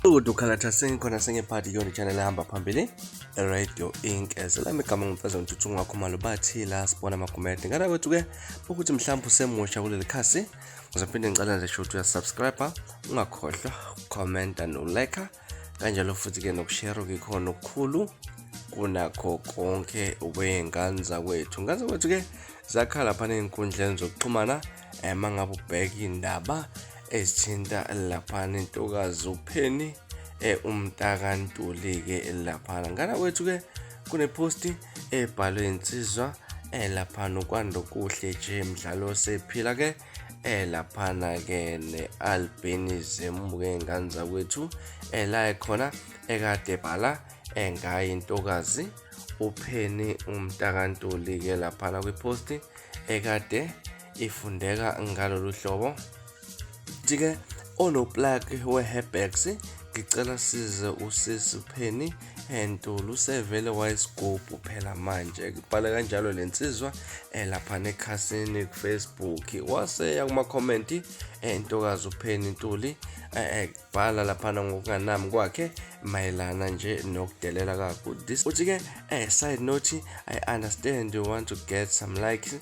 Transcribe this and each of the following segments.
Udukhalatha sengikhona sengiphathi kuyona channel ehamba phambili Radio Inc. Lami igama ngimfeza ngithuthungu wakhumalo bathi la sibona amagumede. Ngana kwethu ke ukuthi mhlawumbe usemusha kuleli khasi ngizophinde ngicela nje shuthi uyasubscribe ungakhohlwa ukukhomenta no-like kanjalo futhi ke nokushare kukhona okukhulu kunakho konke wey'ngane zakwethu. Ngane zakwethu ke zakhala phana ey'nkundleni zokuxhumana uma ngabe ubheka iy'ndaba ezithinta laphana intokazi uPenny umntakaNtuli-ke laphana. Ngane kwethu-ke kuneposti ebhalwe insizwa laphana uKwandokuhle nje mdlalo osephila-ke laphana-ke ne-albinism-ke ngane zakwethu la ekhona ekade ebhala ngayo intokazi uPenny umntakaNtuli-ke laphana kwiposti ekade ifundeka ngalolu hlobo. Ke onoplug we-Herbex ngicela size usisi uPenny Ntuli usevele wayisigubhu phela manje kubhala kanjalo le nsizwa laphana ekhasini ku-Facebook waseya kumakhomenti intokazi uPenny Ntuli bhala laphana ngokunganami kwakhe mayelana nje nokudelela kakhulu. This uthi-ke side note, I understand you want to get some likes,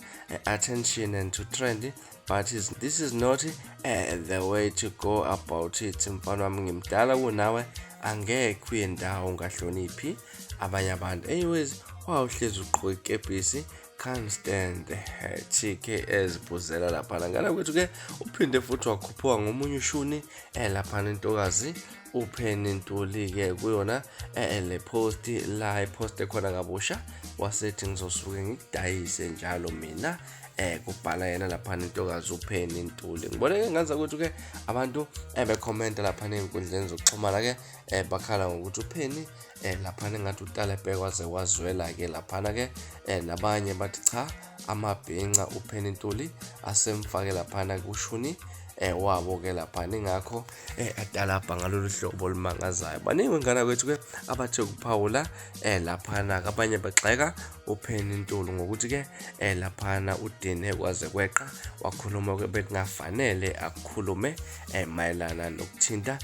attention and to trend, but this is not the way to go about it. Mfana wami, ngimdala kunawe, angeke uye ndawo ungahloniphi abanye abantu. Anyways, wawuhlezi ugqoke ikepisi, can't stand TK ezibuzela laphana. Ngala kwethu-ke uphinde futhi wakhuphuka ngomunye ushuni laphana intokazi uPenny Ntuli-ke kuyona le post la iposte khona kabusha wasethi ngizosuke ngikudayise njalo mina, kubhala yena laphana intokazi uPenny Ntuli. Ngibone-ke ngaza ukuthi-ke abantu ebekhomenta laphana ey'nkundleni zokuxhumana-ke bakhala ngokuthi uPenny laphana engathi utalebhe kwaze kwazwela-ke laphana-ke, nabanye bathi cha, amabhinca uPenny Ntuli asemfake laphana kushuni wabo-ke laphana, ingakho atalabha ngalolu hlobo olumangazayo. Baningi ngane kwethu-ke abathe ukuphawula laphana, abanye bagxeka uPenny Ntuli ngokuthi-ke laphana udine kwaze kweqa wakhuluma bekungafanele akukhulume mayelana nokuthinta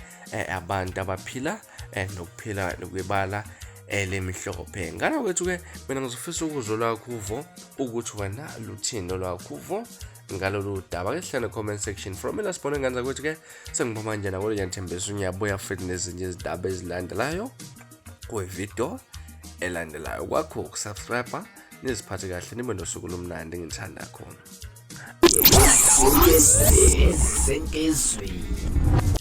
abantu abaphila nokuphila kwebala elimhlophe. Ngane kwethu-ke mina ngizofisa ukuzwa olwakho uvo ukuthi wena luthini olwakho uvo ngalolu daba. Ke sihlale comment section. From mina sibone ngane zakwethu-ke sengiphuma nje nakolo ngiyathembisa ngiyabuya futhi nezinye izindaba ezilandelayo kwividiyo elandelayo. Kwakho ukusubscribe, niziphathe kahle, nibe nosuku lomnandi ngithanda khona. Sengezweni.